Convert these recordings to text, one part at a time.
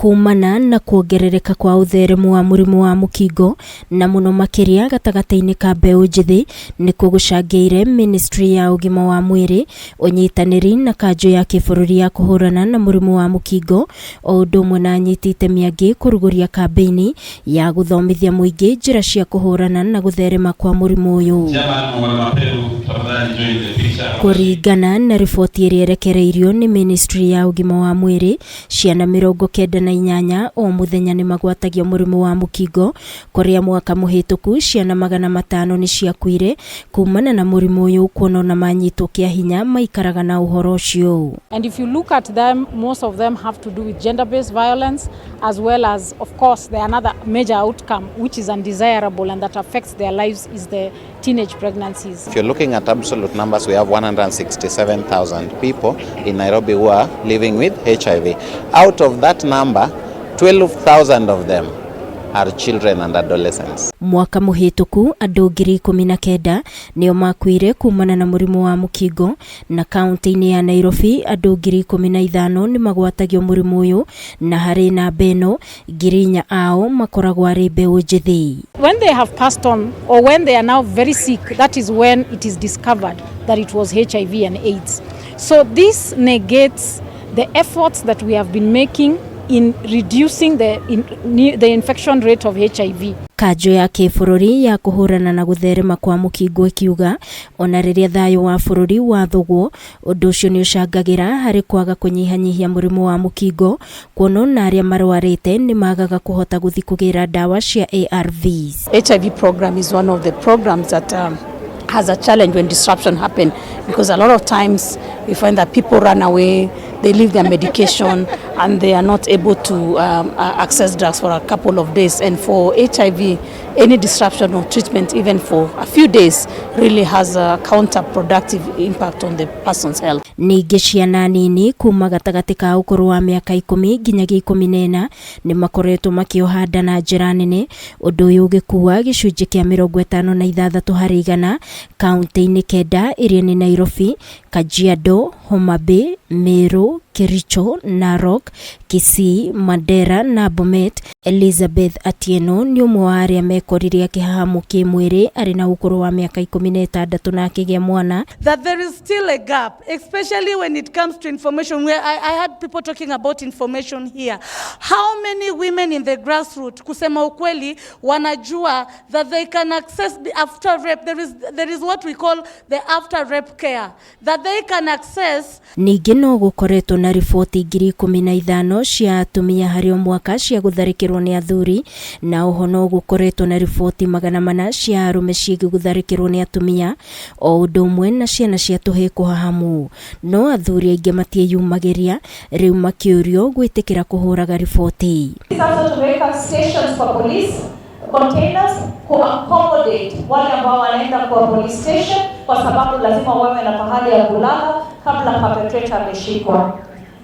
Kumana na kuongerereka kwa ũtheremu wa mũrimũ wa mũkingo na mũno makĩria gatagatĩ-inĩ ka mbeũ njĩthĩ nĩkuo gũcangĩire Ministry ya ũgima wa mwĩrĩ, ũnyitanĩri na kanjũ ya kĩbũrũri ya kũhũrana na mũrimũ wa mũkingo o ũndũ ũmwe na anyiti itemi angĩ kũrugũria kambĩini ya gũthomithia mũingĩ njĩra cia kũhũrana na gũtherema kwa mũrimũ ũyũ. Kũringana na riboti ĩrĩa ĩrekereirio nĩ Ministry ya ũgima wa mwĩrĩ, ciana 98 o mũthenya nĩ magwatagio mũrimũ wa mũkingo, kũrĩa mwaka mũhĩtũku ciana 500 nĩ ciakuire kumana na mũrimũ ũyũ kuona ona manyitwo kĩa hinya maikaraga na ũhoro ũcio. And if you look at them, most of them have to do with gender-based violence, as well as, of course, the another major outcome, which is undesirable and that affects their lives, is the teenage pregnancies. If you're looking at absolute numbers, we have 167,000 people in Nairobi who are living with HIV. Out of that number, 12,000 of them are children and adolescents. Mwaka mũhĩtũku andũ 19,000 nĩo makuire kumana na mũrimũ wa mũkingo na kaunti-inĩ ya Nairobi andũ 15,000 nĩ magwatagio mũrimũ ũyũ na harĩ namba ĩno 4,000 ao makoragwo arĩ mbeũ njĩthĩ. When they have passed on or when they are now very sick, that is when it is discovered that it was HIV and AIDS. So this negates the efforts that we have been making in reducing the infection rate of HIV. Kanjũ ya kĩbũrũri ya kũhũrana na gũtherema kwa mũkingo ĩkiuga ona rĩrĩa thayũ wa bũrũri wathũgwo ũndũ ũcio nĩ ũcangagĩra harĩ kwaga kũnyihanyihia mũrimũ wa mũkingo kuona ona arĩa marwarĩte nĩ magaga kũhota gũthiĩ kũgĩra ndawa cia ARVs. HIV program is one of the programs that has a challenge when disruption happen, because a lot of times we find that people run away, they leave their medication and they are not able to access drugs for a couple of days. And for HIV, any disruption of treatment, even for a few days, really has a counterproductive impact on the person's health. Ningĩ ciana nini kuma gatagatĩ ka ũkũrũ wa mĩaka 10 nginyagia 14 nĩ makoretwo makĩoha nda na njĩra nene, ũndũ ũyũ ũgĩkua gĩcunjĩ kĩa 56 harĩ igana kaunti-inĩ 9 iria nĩ Nairobi, Kajiado, Homa Bay, Meru, Kericho, Narok, Kisii, Mandera na Bomet. Elizabeth Atieno nĩ ũmwe wa arĩa mekorire akĩhahamwo kĩmwĩrĩ arĩ na ũkũrũ wa mĩaka 16 na akĩgĩa mwana. That there is still a gap, especially when it comes to information. Where I had people talking about information here. How many women in the grassroots, kusema ukweli, wanajua that they can access the after rape? There is what we call the after rape care, that they can access. Ningĩ no gũkoretwo na riboti 15,000 cia atumia harĩ o mwaka cia gũtharĩkĩrwo nĩ athuri na oho no gũkoretwo na riboti 400 cia arũme ciĩgiĩ gũtharĩkĩrwo nĩ atumia o ũndũ ũmwe na ciana cia tũhĩĩ kũhahamwo, no athuri aingĩ matiĩyumagĩria rĩu makĩũrio gwĩtĩkĩra kũhũraga riboti. Sasa tumeweka stations for police containers ku accommodate wale ambao wanaenda kwa police station, kwa sababu lazima wawe na pahali ya kulala kabla perpetrator ameshikwa.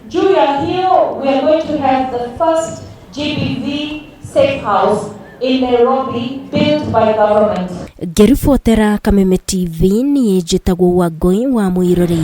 Juu ya hiyo, we are going to have the first GBV safe house in Nairobi built by government. Ngĩribotera Kameme TV niĩ njĩtagwo Wangũi wa Mũirũrĩ.